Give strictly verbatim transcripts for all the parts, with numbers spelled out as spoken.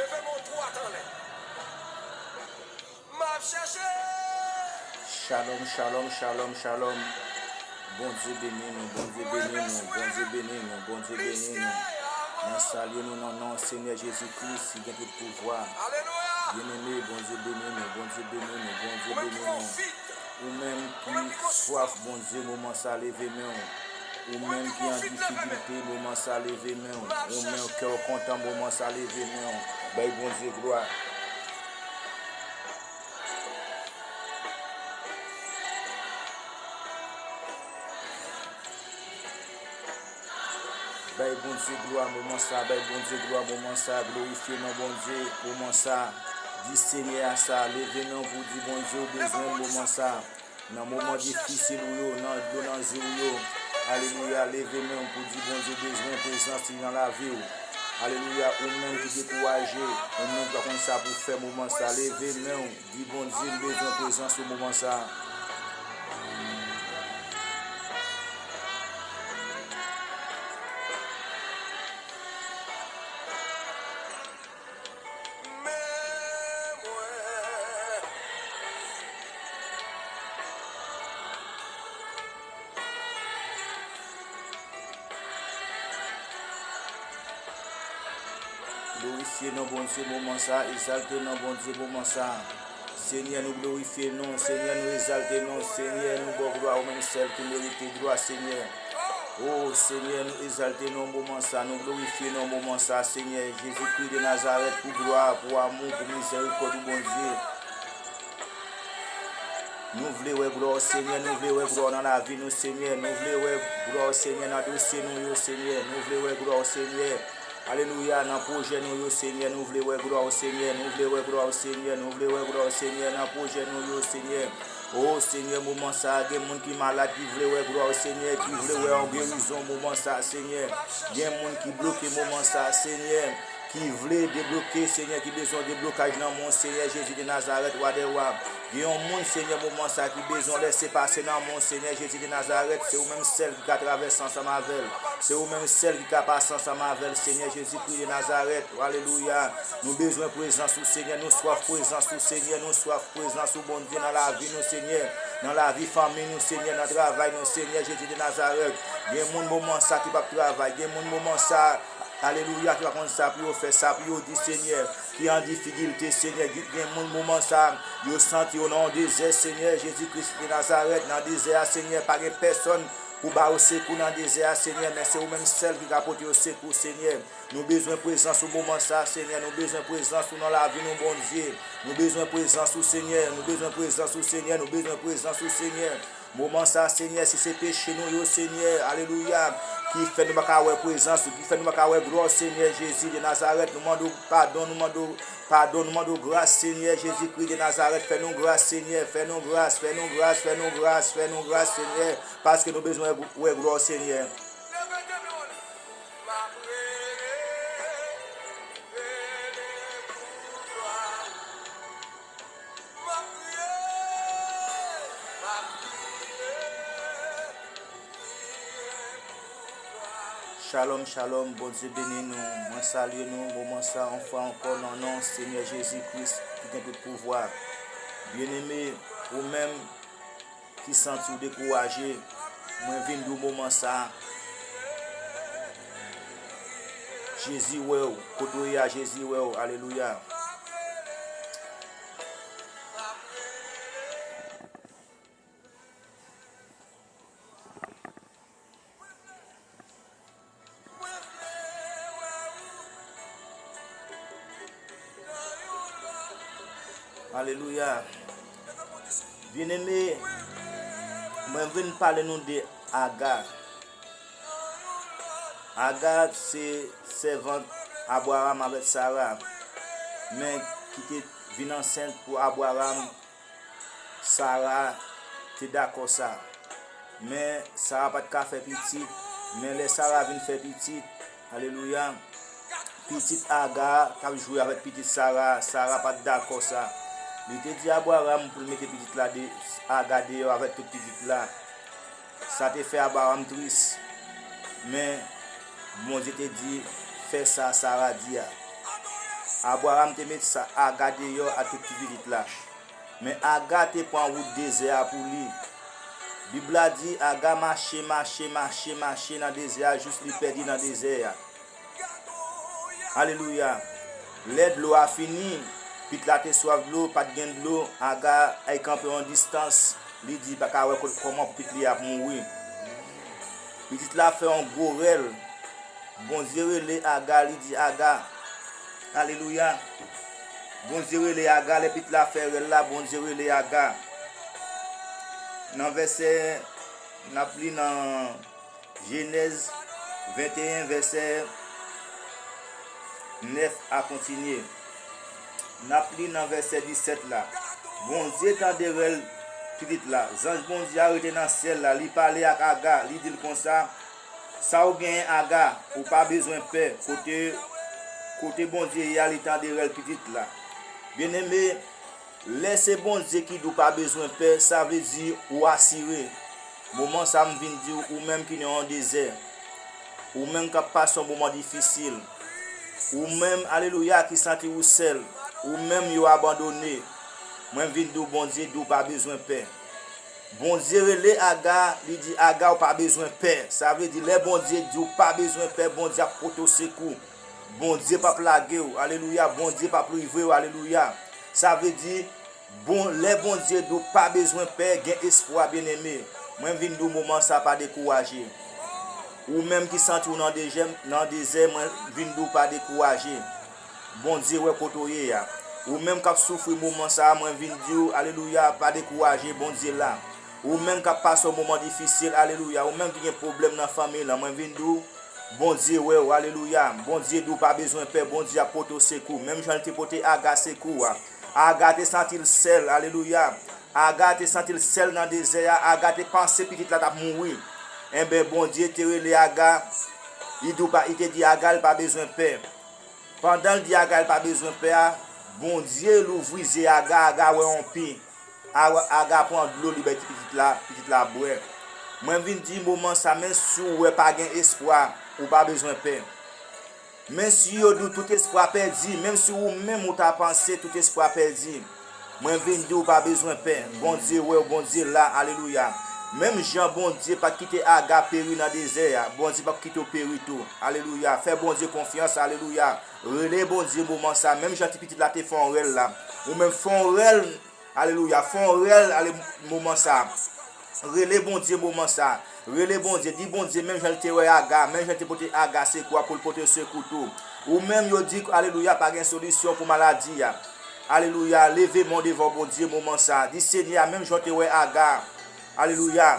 Fè m yon twat anlè. M ap chèche. Shalom, shalom, shalom, shalom. Bondye beni nou, Bondye beni nou, Bondye beni nou, Bondye beni nou. Mwen salye nou nan non Senyè Jezi Kris ki gen tout pouvwa. Alelouya. Byeneme, Bondye beni nou, Bondye beni nou, Bondye beni nou. Ou menm ki swaf Bondye, moman sa, leve men w. Ou menm ki an difikilte, moman sa, leve men w. Ou menm kè w kontan, moman sa, leve men w. Bay Bondye glwa. Bay Bondye glwa moman sa, bay Bondye glwa moman sa, glorifye non Bondye moman sa. Di Senyè a sa, leve men w pou di Bondye ou bezwen l moman sa. Nan moman difisil ou yo, nan dlo nan je w yo. Alelouya, leve men w pou di Bondye bezwen prezans li nan lavi w. Alelouya, ou menm ki dekouraje, ou menm ki pa konn sa pou fè moman sa, leve men w. Di Bondye m bezwen prezans ou moman sa. Glorifye non Bondye moman sa, egzalte non Bondye moman sa. Senyè, nou glorifye non, Senyè, nou egzalte non, Senyè, nou ba w glwa, ou menm sèl ki merite glwa, Senyè. O Senyè, nou egzalte non moman sa, nou glorifye non moman sa, Senyè, Jezikri de Nazarèt, pou glwa, pou amou, pou mizèrikòd ou, Bondye. Nou vle wè glwa w, Senyè, nou vle wè glwa w nan lavi nou, Senyè, nou vle wè glwa w, Senyè, nan dosye nou yo, Senyè, nou vle wè glwa w, Senyè. Alelouya, nan pwojè nou yo, Senyè, nou vle wè glwa w, Senyè, nou vle wè glwa w, Senyè, nou vle wè glwa w, Senyè, nan pwojè nou yo, Senyè. O Senyè, moman sa a, gen moun ki malad, ki vle wè glwa w, Senyè, ki vle wè yon gerizon moman sa a, Senyè. Gen moun ki bloke moman sa a, Senyè, ki vle debloke, Senyè, ki bezwen deblokaj nan men w, Senyè Jezi de Nazarèt, Wa dè wa. Gen yon moun, Senyè, moman sa a, ki bezwen lèse pase nan men w, Senyè Jezi de Nazarèt. Se ou menm sèl ki ka travèse ansanm avè l. Se ou menm sèl ki ka pase ansanm avè l, Senyè Jezikri de Nazarèt. Alelouya. Nou bezwen prezans ou, Senyè. Nou swaf prezans ou, Senyè. Nou swaf prezans ou, Bondye, nan lavi nou, Senyè. Nan lavi fanmi nou, Senyè. Nan travay nou, Senyè Jezi de Nazarèt. Gen moun moman sa ki p ap travay. Gen moun moman sa, alelouya, ki pa konn sa pou yo fè, sa pou yo di, Senyè. Ki an difikilte, Senyè. Gen moun moman sa, yo santi yo nan yon dezè, Senyè Jezi Kris de Nazarèt. Nan dezè a, Senyè, pa gen pèsonn pou ba yo sekou nan dezè a, Senyè, men se ou menm sèl ki ka pote yo sekou, Senyè. Nou bezwen prezans ou moman sa, Senyè. Nou bezwen prezans ou nan lavi nou, Bondye. Nou bezwen prezans ou, Senyè. Nou bezwen prezans ou, Senyè. Nou bezwen prezans ou, Senyè. Moman sa, Senyè, si se peche nou yo, Senyè, alelouya, ki fè nou pa ka wè prezans ou, ki fè nou pa ka wè glwa w, Senyè Jezi de Nazarèt, nou mande w padon, nou mande w padon, nou mande w gras, Senyè Jezikri de Nazarèt, fè nou gras, Senyè, fè nou gras, fè nou gras, fè nou gras, fè nou gras, Senyè, paske nou bezwen wè glwa w, Senyè. Shalom, shalom, Bondye beni nou. Mwen salye nou moman sa yon fwa ankò nan non Senyè Jezi Kris ki gen tout pouvwa. Byeneme, ou menm ki santi w dekouraje, mwen vin di w moman sa, Jezi wè w, kote w ye a, Jezi wè w, alelouya. Alelouya. Byeneme, mwen vin pale nou de Aga. Aga se sèvant Abraram avèk Sara, men ki te vin ansent pou Abraram. Sara te dakò sa. Men Sara pa t ka fè pitit. Men lè Sara vin fè pitit, alelouya, pitit Aga t ap jwe avèk pitit Sara. Sara pa t dakò sa. Li te di Abraram pou l mete pitit la de, Aga deyò avèk tout pitit la. Sa te fè Abraram tris. Men Bondye te di, fè sa Sara di a. Abraram te met sa Aga deyò ak tout ti pitit la. Men Aga te pran wout dezè a pou li. Bib la di Aga mache, mache, mache, mache nan dezè a jis li pèdi nan dezè a. Alelouya. Lè dlo a fini, pitit la te swaf dlo, pa t gen dlo, Aga ay kanpe yon distans, li di pa ka wè kot kòman pitit li ap mouri. Pitit la fè yon gwo rèl. Bondye rele Aga, li di Aga. Alelouya. Bondye rele Aga, lè pitit la fè rèl la, Bondye rele Aga. Nan vèsè, n ap li nan Jenèz venteyen, vèsè nèf a kontinye. N ap li nan vèsè disèt la. Bondye tande rèl pitit la. Zanj Bondye a rete nan syèl la. Li pale ak Aga. Li di l konsa, sa w genyen, Aga? Ou pa bezwen pè. Kote, kote Bondye ye a, li tande rèl pitit la. Byeneme, lè se Bondye ki di w pa bezwen pè, sa vle di ou asire. Moman sa a, m vin di w, ou menm ki nan yon dezè, ou menm k ap pase yon moman difisil, ou menm, alelouya, ki santi w sèl, ou menm yo abandone, mwen vin di w, Bondye di w pa bezwen pè. Bondye rele Aga, li di, Aga, ou pa bezwen pè. Sa vle di, lè Bondye di w pa bezwen pè, Bondye ap pote w sekou. Bondye p ap lage w. Alelouya. Bondye p ap livre w. Alelouya. Sa vle di, bon, lè Bondye di w pa bezwen pè, gen espwa, byeneme. Mwen vin di w moman sa a, pa dekouraje. Ou menm ki santi w nan dezè, nan dezè, mwen vin di w pa dekouraje. Bondye wè kote w ye a. Ou menm k ap soufri moman sa a, mwen vin di w, alelouya, pa dekouraje, Bondye la. Ou menm k ap pase yon moman difisil, alelouya. Ou menm ki gen pwoblèm nan fanmi lan, mwen vin di w, Bondye wè w, alelouya. Bondye di w pa bezwen pè, Bondye ap pote w sekou. Menm jan l te pote Aga sekou a. Aga te santi l sèl, alelouya. Aga te santi l sèl nan dezè a, Aga te panse pitit la t ap mouri. Enben, Bondye te rele Aga, li di w pa, li te di Aga l pa bezwen pè. Pandan l di Aga l pa bezwen pè a, Bondye louvri zye Aga, Aga wè yon pi. Aga, Aga pran dlo, li bay ti pitit la, pitit la bwè. Mwen vin di moman sa, menm si w wè pa gen espwa, ou pa bezwen pè. Menm si yo di w tout espwa pèdi, menm si ou menm ou ta panse tout espwa pèdi, mwen vin di w pa bezwen pè. Bondye wè w, Bondye la, alelouya. Menm jan Bondye pa t kite Aga peri nan dezè a, Bondye p ap kite w peri tou. Alelouya. Fè Bondye konfyans, alelouya. Rele Bondye moman sa, menm jan ti pitit la te fè yon rèl la. Ou menm fè yon rèl, alelouya, fè yon rèl, ale, moman sa. Rele Bondye moman sa. Rele Bondye, di Bondye, menm jan l te wè Aga, menm jan l te pote Aga sekou a, pou l pote w sekou tou. Ou menm yo di, alelouya, pa gen solisyon pou maladi a. Alelouya, leve men w devan Bondye moman sa. Di Senyè a, menm jan w te wè Aga, alelouya,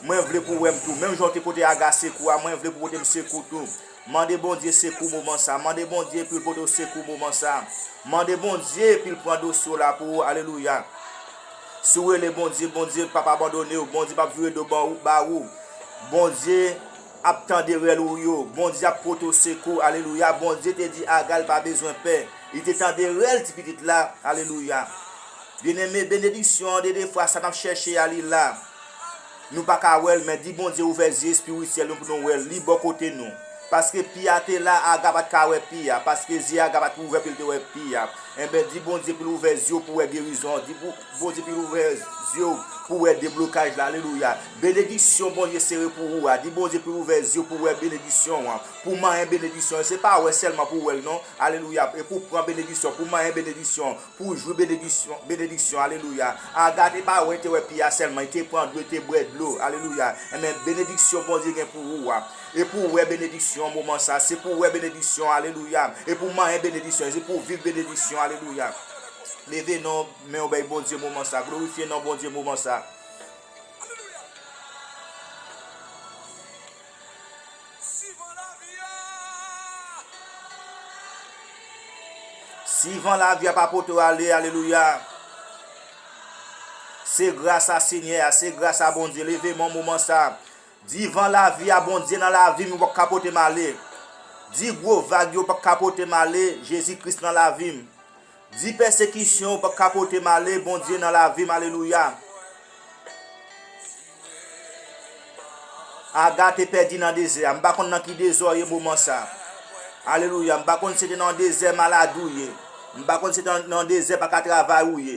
mwen vle pou w wè m tou. Menm jan w te pote Aga sekou a, mwen vle pou w pote m sekou tou. Mande Bondye sekou moman sa. Mande Bondye pou l pote w sekou moman sa. Mande Bondye pou l pran dosye w la pou ou. Alelouya. Si w rele Bondye, Bondye p ap abandone w. Bondye p ap vire do ba ou, ba ou. Bondye ap tande rèl ou yo. Bondye ap pote w sekou. Alelouya. Bondye te di Aga l pa bezwen pè. Li te tande rèl ti pitit la. Alelouya. Byeneme, benediksyon an, de, defwa, sa n ap chèche a, li la. Nou pa ka wè l, men di Bondye ouvè zye espirityèl nou pou nou wè l, li bò kote nou. Paske pi a te la, Aga pa t ka wè pi a, paske zye Aga pa t ouvè pou l te wè pi a. Enben, di Bondye pou l ouvè zye w pou w wè gerizon an, di pou, Bondye pou l ouvè zye w pou w wè deblokaj la, alelouya. Benediksyon Bondye sere pou ou a, di Bondye pou l ouvè zye w pou w wè benediksyon an, pou w manyen benediksyon an. Se pa wè sèlman pou w wè l non, alelouya, e pou w pran benediksyon, pou w manyen benediksyon, pou w jwi benediksyon, benediksyon, alelouya. Aga te pa wè, te wè pi a sèlman, li te pran dlo, li te bwè dlo, alelouya. Enben, benediksyon Bondye gen pou ou a, e pou w wè benediksyon moman sa, se pou w wè benediksyon, alelouya. E pou w manyen benediksyon, se pou w viv benediksyon, alelouya. Leve non, men w bay Bondye moman sa, glorifye non Bondye moman sa. Si van lavi a pa pote w ale, alelouya. Se gras a Senyè a, se gras a Bondye. Leve men w moman sa. Di van lavi a, Bondye nan lavi m, ou p ap ka pote m ale. Di gwo vag yo p ap ka pote m ale, Jezi Kris nan lavi m. Di pèsekisyon yo p ap ka pote m ale, Bondye nan lavi m, alelouya. Aga te pèdi nan dezè a. M pa konn nan ki dezè w ye moman sa. Alelouya. M pa konn si se te nan dezè maladi w ye. M pa konn si nan, nan dezè pa ka travay ou ye.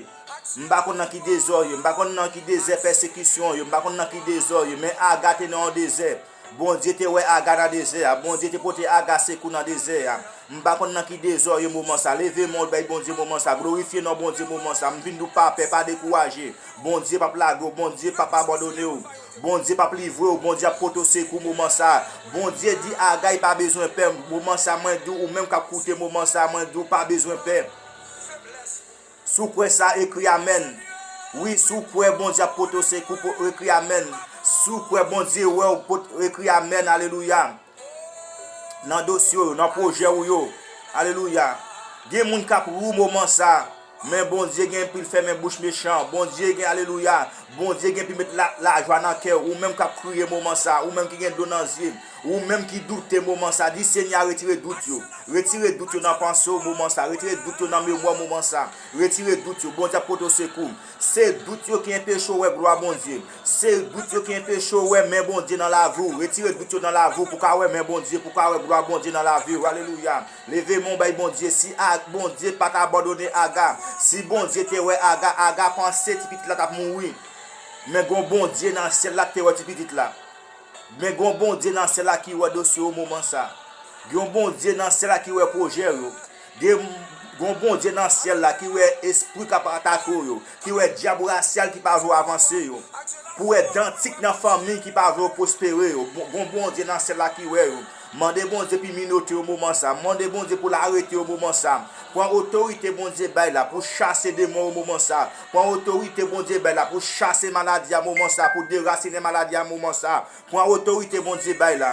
M pa konn nan ki dezè w ye. M pa konn nan ki dezè pèsekisyon w ye. M pa konn nan ki dezè w ye. Men Aga te nan yon dezè. Bondye te wè Aga nan dezè a. Bondye te pote Aga sekou nan dezè a. M pa konn nan ki dezè w ye moman sa. Leve men w bay Bondye moman sa. Glorifye non Bondye moman sa. M vin di w pa pè, pa dekouraje. Bondye p ap lage w. Bondye p ap abandone w. Bondye p ap livre w. Bondye ap pote w sekou moman sa. Bondye di Aga, li pa bezwen pè. Moman sa, mwen di w, ou menm k ap koute moman sa, mwen di w pa bezwen pè. Si w kwè sa, ekri amèn. Wi, si w kwè Bondye ap pote w sekou, po-, ekri amèn. Si w kwè Bondye wè w, pot-, ekri amèn, alelouya. Nan dosye w yo, nan pwojè w yo, alelouya. Gen moun k ap ri w moman sa, men Bondye gen pou l fèmen bouch mechan. Bondye gen, alelouya. Bondye gen pou l met la, lajwa nan kè w. Ou menm k ap kriye moman sa, ou menm ki gen dlo nan zye, ou menm ki doute moman sa, di Senyè a retire dout yo. Retire dout yo nan panse w moman sa. Retire dout yo nan memwa w moman sa. Retire dout yo. Bondye ap pote w sekou. Se dout yo ki enpeche w wè glwa Bondye. Se dout yo ki enpeche w wè men Bondye nan lavi w. Retire dout yo nan lavi w pou w ka wè men Bondye, pou w ka wè glwa Bondye nan lavi w. Alelouya. Leve men w bay Bondye. Si a, Bondye pa t abandone Aga, si Bondye te wè Aga, Aga panse ti pitit la t ap mouri. Men gon Bondye nan syèl la ki te wè ti pitit la. Men gon Bondye nan syèl la ki wè dosye w moman sa. Gon Bondye nan syèl la ki wè pwojè w yo. Gen, gon Bondye nan syèl la ki wè espri k ap atake w yo, ki wè dyab rasyal ki pa vle w avanse yo. Pou wè dantik nan fanmi ki pa vle w pwospere yo. Bon, gon Bondye nan syèl la ki wè yo. Mande Bondye pou l menote yo moman sa. Mande Bondye pou l arete yo moman sa. Pran otorite Bondye bay la pou chase demon yo moman sa. Pran otorite Bondye bay la pou chase maladi a moman sa, pou derasinen maladi a moman sa. Pran otorite Bondye bay la.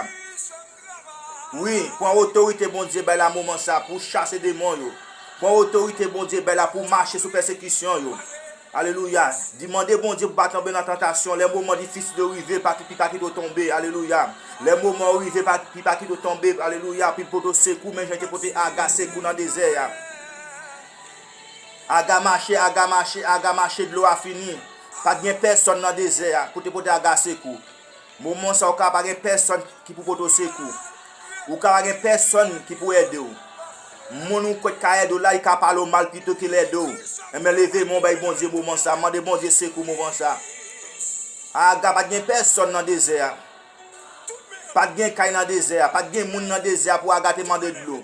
Wi, pran otorite Bondye bay la moman sa pou chase demon yo. Pran otorite Bondye bay la pou mache sou pèsekisyon yo. Alelouya. Di, mande Bondye pou pa tonbe nan tantasyon. Lè moman difisil yo rive, pa ki, pa kite w tonbe. Alelouya. Lè moman yo rive, pa, ki pa kite w tonbe. Alelouya. Pou l pote w sekou, men jan l te pote Aga sekou nan dezè a. Aga mache, Aga mache, Aga mache, dlo a fini. Pa t gen pèsòn nan dezè a pou te pote Aga sekou. Moman sa, ou ka pa gen pèsòn ki pou pote w sekou. Ou ka pa gen pèsòn ki pou ede w. Moun ou kwè k ka ede w la, li ka pale w mal pito ke l ede w. Enben, leve men w bay Bondye moman sa. Mande Bondye sekou moman sa. Aga, pa t gen pèsòn nan dezè a. Pa t gen kay nan dezè a. Pa t gen moun nan dezè a pou Aga te mande dlo.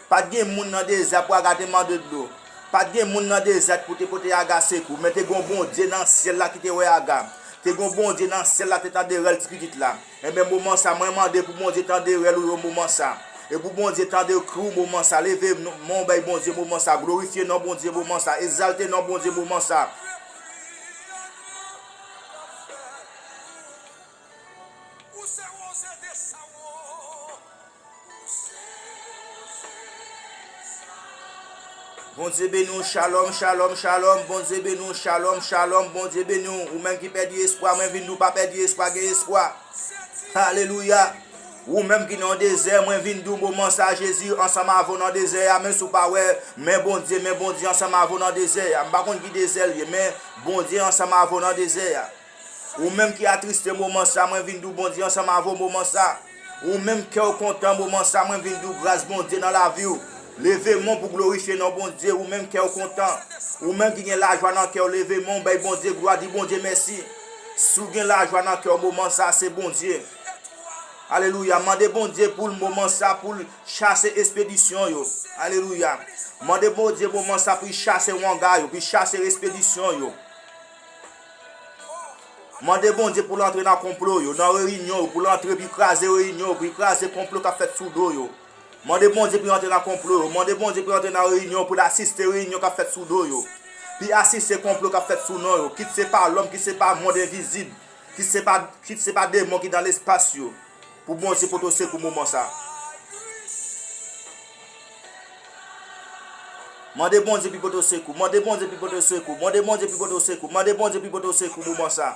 Pa t gen moun nan dezè a pou Aga te mande dlo. Pa t gen moun nan dezè a pou te pote Aga sekou. Men te gen yon Bondye nan syèl la ki te wè Aga. Te gen yon Bondye nan syèl la te tande rèl ti pitit la. Enben, moman sa, mwen mande pou Bondye tande rèl ou yo moman sa. E pou Bondye tande kri w moman sa. Leve men w bay Bondye moman sa. Glorifye non Bondye moman sa. Egzalte non Bondye moman sa. Bondye beni w, shalom, shalom, shalom. Bondye beni w, shalom, shalom. Bondye beni w. Ou menm ki pèdi espwa, mwen vin di w pa pèdi espwa, gen espwa. Alelouya. Ou menm ki nan dezè, mwen vin di w moman sa, Jezi ansanm avè w nan dezè a, menm si w pa wè men Bondye, men Bondye ansanm avè w nan dezè a. M pa konn ki dezè l ye, men Bondye ansanm avè w nan dezè a. Ou menm ki atriste moman sa, mwen vin di w Bondye ansanm avè w moman sa. Ou menm kè w kontan moman sa, mwen vin di w gras Bondye nan lavi w. Leve men w pou glorifye non Bondye, ou menm kè w kontan. Ou menm ki gen lajwa nan kè w, leve men w, bay Bondye glwa, di Bondye mèsi. Si w gen lajwa nan kè w moman sa, se Bondye. Alelouya. Mande Bondye pou l moman sa, pou l chase espedisyon yo. Alelouya. Mande Bondye moman sa pou l chase wanga yo, pou l chase espedisyon yo. Mande Bondye pou l antre nan konplo yo, nan reyinyon yo, pou l antre, pou l kraze reyinyon yo, pou l kraze konplo k ap fèt sou do yo. Mande Bondye pou l antre nan konplo yo. Mande Bondye pou l antre nan reyinyon yo, pou l asiste reyinyon k ap fèt sou do yo. Pou l asiste konplo k ap fèt sou non yo. Kit se pa lòm, kit se pa mond envizib, kit se pa, kit se pa demon ki nan lespas yo. Pou Bondye pote w sekou moman sa. Mande Bondye pou l pote w sekou. Mande Bondye pou l pote w sekou. Mande Bondye pou l pote w sekou. Mande Bondye pou l pote w sekou moman sa.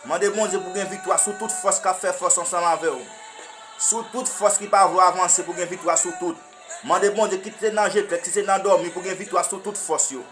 Mande Bondye pou gen viktwa sou tout fòs k ap fè fòs ansanm avè w. Sou tout fòs ki pa vle w avanse, pou gen viktwa sou tout. Mande Bondye, kit se nan jete, kit se nan dòmi, pou gen viktwa sou tout fòs yo.